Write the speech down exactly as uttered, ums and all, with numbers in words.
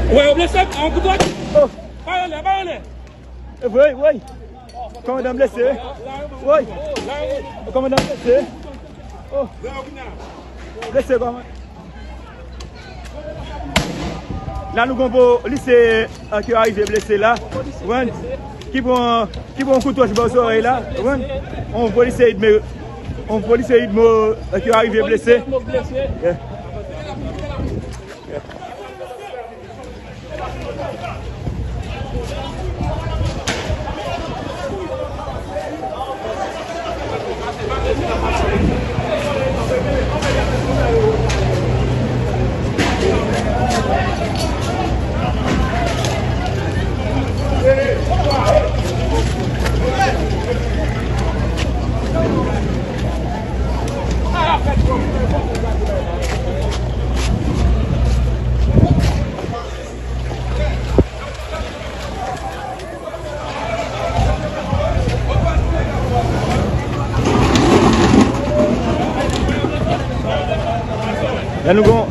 Wè, yo blese, an kout wòch. Oh. Pa rele, pa rele. Woy, woy. Kòmandan blese. Woy. Kòmandan blese. Oh. Blese kòman. La nou gon polisye, euh, ki arive blese la. Konprann? Ki pran, ki pran kout wòch bò zòrèy la. Konprann? On polisye idme, on polisye idmo, euh, ki arive blese. Yeah. La nou gon,